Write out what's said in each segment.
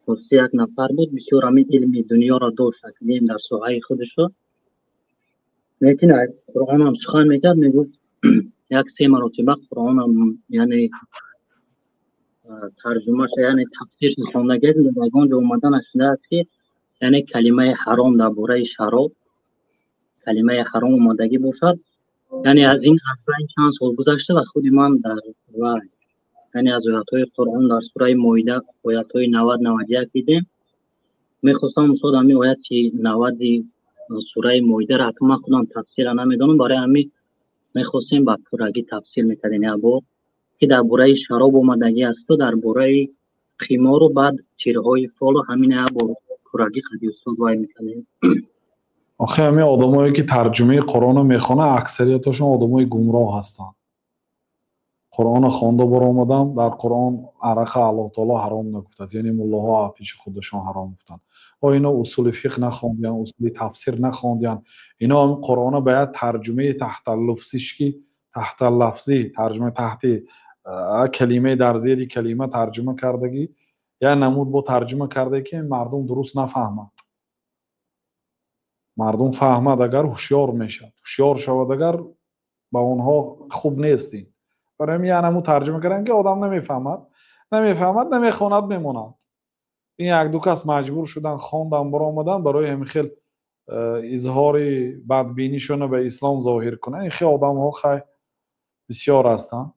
Рости як нафар буд, бисёр ҳамин илми дунёро дошт, академ дар соҳаи худашо. Лекин Қуръонам сухан мекард, мегуфт як се маротиба Қуръонам, яъне тарҷумаша, яъне тафсирша хондагист, дар ягон ҷо омада нашудааст, ки яъне калимаи ҳаром дар бораи шароб, калимаи ҳаром омадагӣ бошад. Яъне аз ин аз байн чанд сол гузашта ва худи ман дар ва яъне аз оятҳои Қуръон дар сураи Моида оятҳои 90, 91 дидем. Мехостам, устод, ҳамин ояти 90-и сураи Моидаро ҳатман, худам тафсира намедонам, барои ҳамин мехостем ба пуррагӣ тафсир мекардем як бор, ки дар бораи шароб омадагӣ асту дар бораи қимору баъд тирҳои фолу, ҳамин як бор пуррагӣ қади устод вай мекардем. Охи, ҳамин одамое ки тарҷумаи Қуръонро мехонанд, аксарияташон одамои гумроҳ ҳастанд. Қуръонро хонда баромадам, дар Қуръон арақа Аллоҳ таоло ҳаром нагуфтааст, яъне муллоҳо пеши худашон ҳаром гуфтанд. О, ино усули фиқҳ нахондиянд, усули тафсир нахондиянд. Ино ҳам Қуръонро ба як тарҷумаи таҳталлуфзиш, ки таҳталлафзӣ тарҷума, таҳти калимаи, дар зери калима тарҷума кардагӣ, як намуд бо тарҷума карда, ки мардум дуруст нафаҳмад. Мардум фаҳмад агар, ҳушёр мешавад, ҳушёр шавад агар, ба онҳо хуб нест ин. Барои ҳамин як намуд тарҷума карданд, ки одам намефаҳмад, намефаҳмад, намехонад, мемонад. Ин якду кас маҷбур шуданд, хондан баромаданд, барои ҳамин хел изҳори бадбинишона ба ислом зоҳир кунанд. Ин хел одамҳо хай бисёр ҳастанд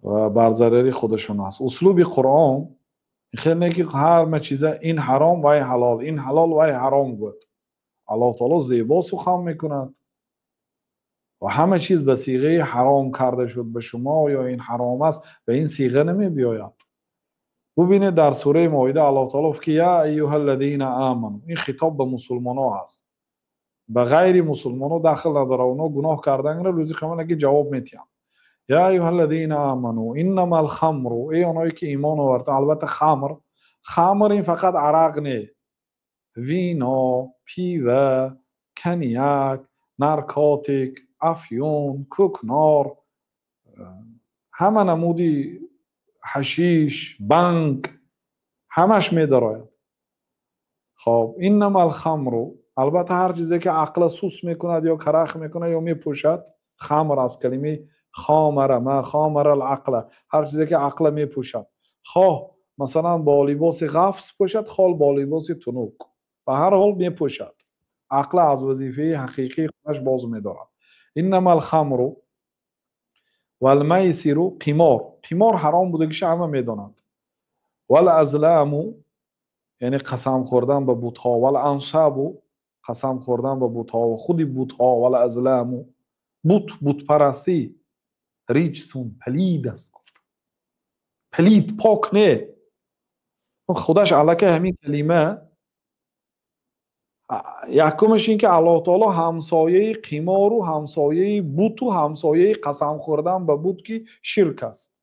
ва бар зарари худашон аст. Услуби Қуръон ин хел не, ки ҳама чиза ин ҳаром, вай ҳалол, ин ҳалол, вай ҳаром гӯяд. Аллоҳ таоло зебо сухан мекунад ва ҳама чиз ба сиғаи ҳаром карда шуд ба шумо ё ин ҳаром аст, ба ин сиға намебиёяд. Бубинед, дар сураи Моида Аллоҳ таоло гуфт ки я айюҳаллазина аману. Ин хитоб ба мусулмоно ҳаст, ба ғайри мусулмоно дахл надорад. Онҳо гуноҳ карданро рӯзи қиёмат аги ҷавоб метиҳанд. Я айюҳаллазина аману иннамал хамру, эй оное ки имон оварда, албатта хамр, хамр ин фақат арақ не, вино, пиво, коньяк, наркотик, афюн, кӯкнор, ҳама намуди ҳашиш, банг, ҳамаш медарояд. Хоб, иннамал хамру, албатта ҳар чизе ки ақла сус мекунад ё карах мекунад ё мепӯшад. Хамр аз калимаи хомара, ма хомара ал ақла, ҳар чизе ки ақла мепӯшад, хоҳ масалан бо либоси ғафс пӯшад, хоҳ бо либоси тунук, ба ҳар ҳол мепӯшад, ақла аз вазифаи ҳақиқии худаш боз медорад. Иннамал хамру валмайсиру, қимор, қимор ҳаром будагиша ҳама медонанд. Валазламу, яъне қасам хӯрдан ба бутҳо, валансабу, қасам хӯрдан ба бутҳо ва худи бутҳо, валазламу, бут, бутпарастӣ, риҷсун, палид аст гуфт. Палид, пок не. Худаш аллакай ҳамин калима якумаш ин ки Аллоҳ таоло ҳамсояи қимору ҳамсояи буту ҳамсояи қасам хӯрдан ба бут, ки ширк аст.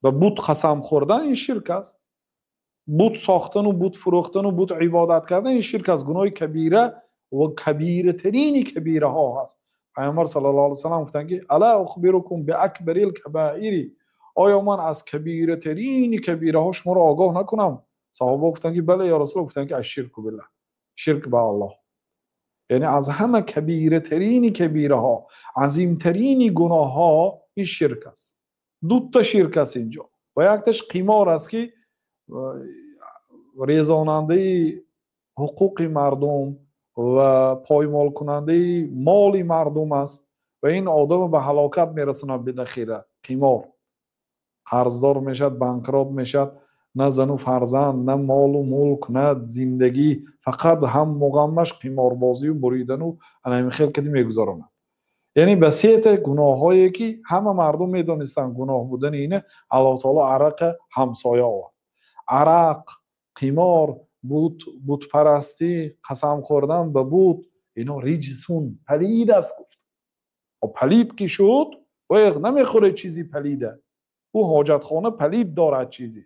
Ба бут қасам хӯрдан ин ширк аст, бут сохтану бут фурӯхтану бут ибодат кардан ин ширк аст, гуноҳи кабира ва кабиратарини кабираҳо ҳаст. Пайғамбар саллаллоҳу алайҳи васаллам гуфтанд ки ала ухбирукум биакбарил кабаири, оё ман аз кабиратарини кабираҳо шуморо огоҳ накунам? Саҳоба гуфтанд ки бале, ё Расул. Гуфтанд ки ашширку биллаҳ, ширк ба Аллоҳ. Яъне аз ҳама кабиратарини кабираҳо, азимтарини гуноҳҳо ин ширк аст. Дута ширк аст инҷо ва якташ қимор аст, ки резонандаи ҳуқуқи мардум ва поймолкунандаи моли мардум аст ва ин одамро ба ҳалокат мерасонад. Билахира қимор қарздор мешавад, банкрот мешавад, на зану фарзанд, на молу мулк, на зиндагӣ, фақат ҳамму ғаммаш қиморбозию буридану ана хел кади мегузаронад. Яъне ба сета гуноҳҳое ки ҳама мардум медонистанд гуноҳ будани ина, Аллоҳ таоло арақа ҳамсоя овард. Арақ, қимор, бут, бутпарастӣ, қасам хӯрдан ба бут, ино риҷсун, палид аст гуфт. Палид ки шуд, намехӯре чизи палида. Ӯ ҳоҷатхона палид дорад, чизи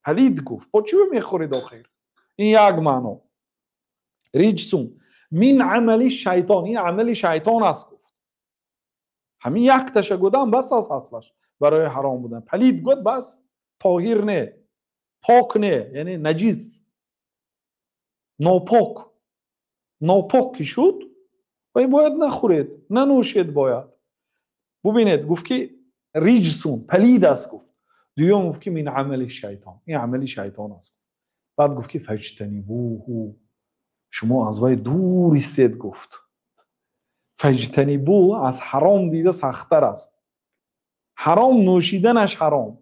палид гуфт, бо чӣ мехӯред охир? Ин як маъно. Риҷсун мин амали шайтон, ин амали шайтон аст гуфт. Ҳамин якташа гудан бас аст, аслаш барои ҳаром будан. Палид гуфт, бас, тоҳир не. Пок не, яъне наҷис, нопок. Нопок ки шуд, вай бояд нахӯред, нанӯшед бояд. Бубинед, гуфт ки риҷсун, палид аст гуфт. Дуюм гуфт ки мин амали шайтон, ин амали шайтон аст. Баъд гуфт ки фаҷтанибуҳу, шумо аз вай дур истед гуфт. Фаҷтанибу аз ҳаром дида сахттар аст. Ҳаром нӯшиданаш ҳаром.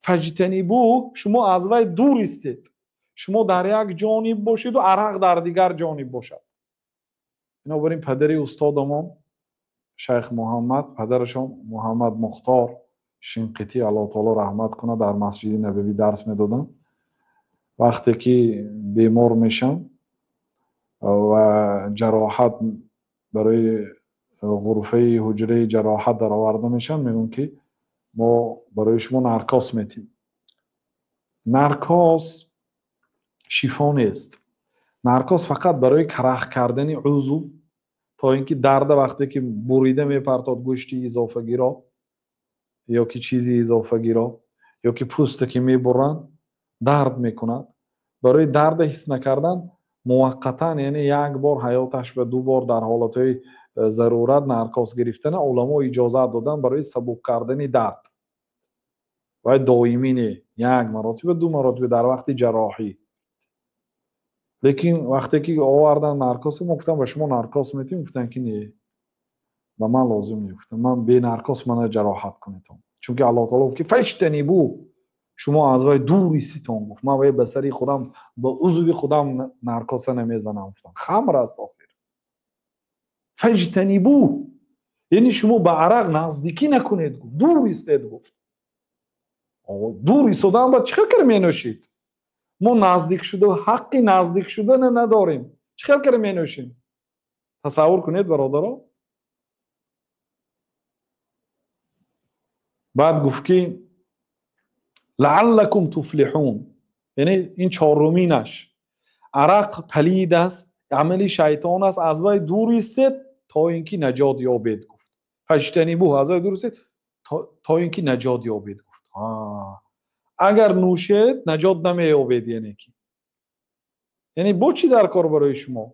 Фаҷтанибу, шумо аз вай дур истед. Шумо дар як ҷониб бошеду арақ дар дигар ҷониб бошад. Бинобар ин падари устодамон шайх Муҳаммад, падарашон Муҳаммад Мухтор Шинқитӣ, Аллоҳ таоло раҳмат кунад, дар Масҷиди Набавӣ дарс медоданд. Вақте ки бемор мешам ва ҷароҳат барои ғурфаи ҳуҷраи ҷароҳат дароварда мешаванд, мегӯям ки мо барои шумо наркоз метим. Наркоз шифо нест. Наркоз фақат барои карах кардани узв, то ин ки дарда вақте ки бурида мепартод гӯшти изофагиро ё ки чизи изофагиро ё ки пӯсте ки мебуранд, дард мекунад. Барои дарда ҳис накардан муваққатан, яъне як бор ҳаёташ ба ду бор дар ҳолатҳои зарурат наркоз гирифтана уламо иҷозат доданд барои сабук кардани дард. Вай доимӣ не, як маротиба, ду маротиба дар вақти ҷарроҳӣ. Лекин вақте ки овардан наркоз, мо гуфтам ба шумо наркоз метим, гуфтанд ки не, ба ман лозим не. Гуфтам ман бе наркоз мана ҷароҳат кунедон. Чунки Аллоҳ таоло гуфт ки фаҷтанибу, шумо аз вай дур иститон гуфт. Ман вай ба сари худам, ба узви худам наркоса намезанам гуфтам. Хамр аст охир. Фаҷтанибу, яъне шумо ба арақ наздикӣ накунед гуфт, дур истед гуфт. Дур истодан ба чӣ хел кар менӯшид? Мо наздик шуда, ҳаққи наздик шудана надорем. Чӣ хел кар менӯшем? Тасаввур кунед бародаро. Баъд гуфт ки лааллакум туфлиҳун, яъне ин чоруминаш. Арақ палид аст, амали шайтон аст, аз вай дур истед то ин ки наҷот ёбед гуфт. Фаҷтанибу, аз вай дур истед то ин ки наҷот ёбед гуфт. Агар нӯшед наҷот намеёбед, яъне ки. Яъне бо чӣ дар кор барои шумо?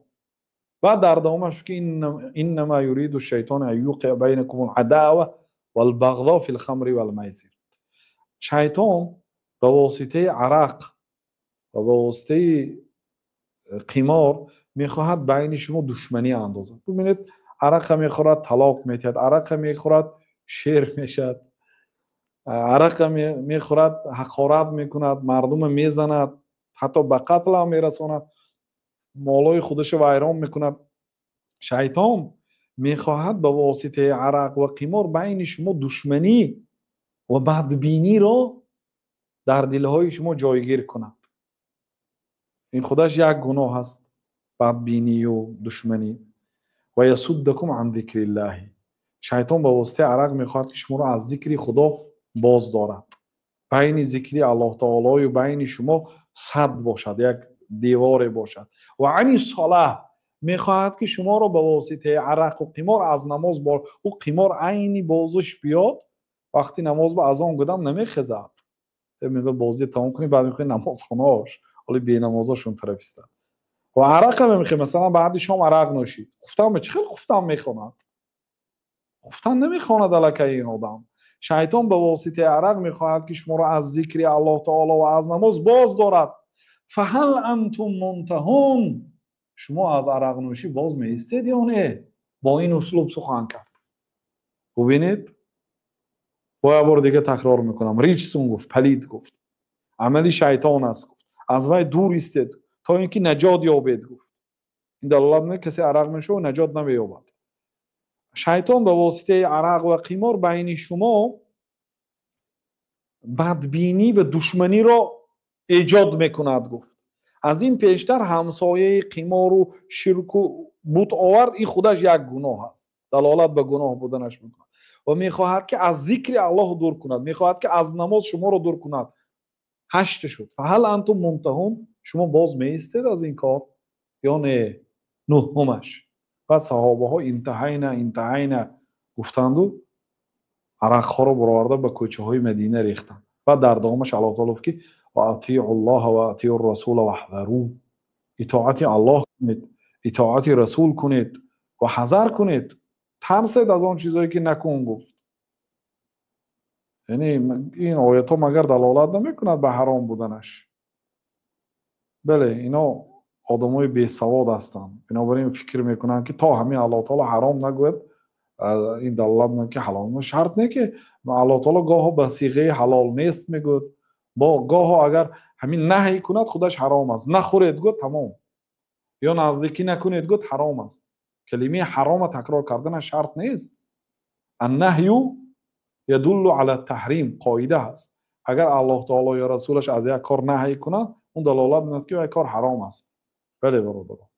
Баъд дар давомаш ки иннама юриду шайтону ан юқиа байнакум ал-адава вал-бағзо фил хамри вал-майсир. Шайтон ба воситаи арақ ва ба воситаи қимор мехоҳад байни шумо душманӣ андозад. Бубинед, арақа мехӯрад, талоқ метиҳад, арақа мехӯрад, шер мешавад, арақа мехӯрад, ҳақорат мекунад, мардума мезанад, ҳатто ба қатл ҳам мерасонад, молои худашро вайрон мекунад. Шайтон мехоҳад ба воситаи арақ ва қимор байни шумо душманӣ ва бадбиниро дар дилҳои шумо ҷойгир кунад. Ин худаш як гуноҳ аст, бадбинию душманӣ. Ва ясуддакум ан зикриллаҳи. Шайтон ба воситаи арақ мехоҳад ки шуморо аз зикри Худо боз дорад. Байни зикри Аллоҳ таолою байни шумо сад бошад, як деворе бошад. Ва ани солаҳ, мехоҳад ки шуморо ба воситаи арақу қимор аз намоз бо ӯ қимор айни бозиш биёд, вақти намоз ба азон гудам намехезад. Мегӯяд бозӣ тамом кунӣ, баъд мехоҳӣ намозхонаош, ҳоли бенамозошон тараф истад. Ва арақа мехоҳӣ, масалан баъди шом арақ нӯшид. Хуфтан чӣ хел хуфтан мехонад? Хуфтан намехонад аллакай ин одам. Шайтон ба воситаи арақ мехоҳад ки шуморо аз зикри Аллоҳ таоло ва аз намоз боз дорад. Фаҳал антум мунтаҳун, шумо аз арақнӯшӣ боз меистед ё не? Бо ин услуб сухан кард. Бубинед, бо як бор дига такрор мекунам. Риҷсун гуфт, палид гуфт, амали шайтон аст гуфт, аз вай дур истед то ин ки наҷот ёбед гуфт. Ин далолат мекунад касе арақ мешавад наҷот намеёбад. Шайтон ба воситаи арақ ва қимор байни шумо бадбинӣ ва душманиро эҷод мекунад гуфт. Аз ин пештар ҳамсояи қимору ширку бут овард, ин худаш як гуноҳ аст, далолат ба гуноҳ буданаш мекунад ва мехоҳад ки аз зикри Аллоҳ дур кунад, мехоҳад ки аз намоз шуморо дур кунад. Ҳашта шуд. Фаҳал антум мунтаҳун, шумо боз меистед аз ин кор ё не? Нуҳумаш. Баъд саҳобаҳо интаҳайна интаҳайна гуфтанду арақҳоро бароварда ба кӯчаҳои Мадина рехтанд. Баъд дар давомаш Аллоҳ таоло гуфт ки Ва атиу ллоҳа ва атиу расула ваҳзару. Итоати Аллоҳ кунед, итоати расул кунед ва ҳазар кунед, тарсед аз он чизое ки накун гуфт. Яъне ин оятҳо магар далолат намекунад ба ҳаром буданаш? Бале, ино одамои бесавод ҳастанд, бинобар ин фикр мекунанд, ки то ҳамин Аллоҳ таоло ҳаром нагӯяд, ин далолат мекунад, ки ҳалол. Шарт не, ки Аллоҳ таоло гоҳо ба сиғаи ҳалол нест мегӯяд, бо гоҳо агар ҳамин наҳй кунад, худаш ҳаром аст. Нахӯред гӯяд, тамом, ё наздикӣ накунед гӯяд, ҳаром аст. Калимаи ҳарома такрор карданаш шарт нест. Аннаҳю ядуллу ала таҳрим қоида ҳаст. Агар Аллоҳ таоло ё расулаш аз як кор наҳй кунад, он далолат мекунад, ки як кор ҳаром аст. Бале, бародарон.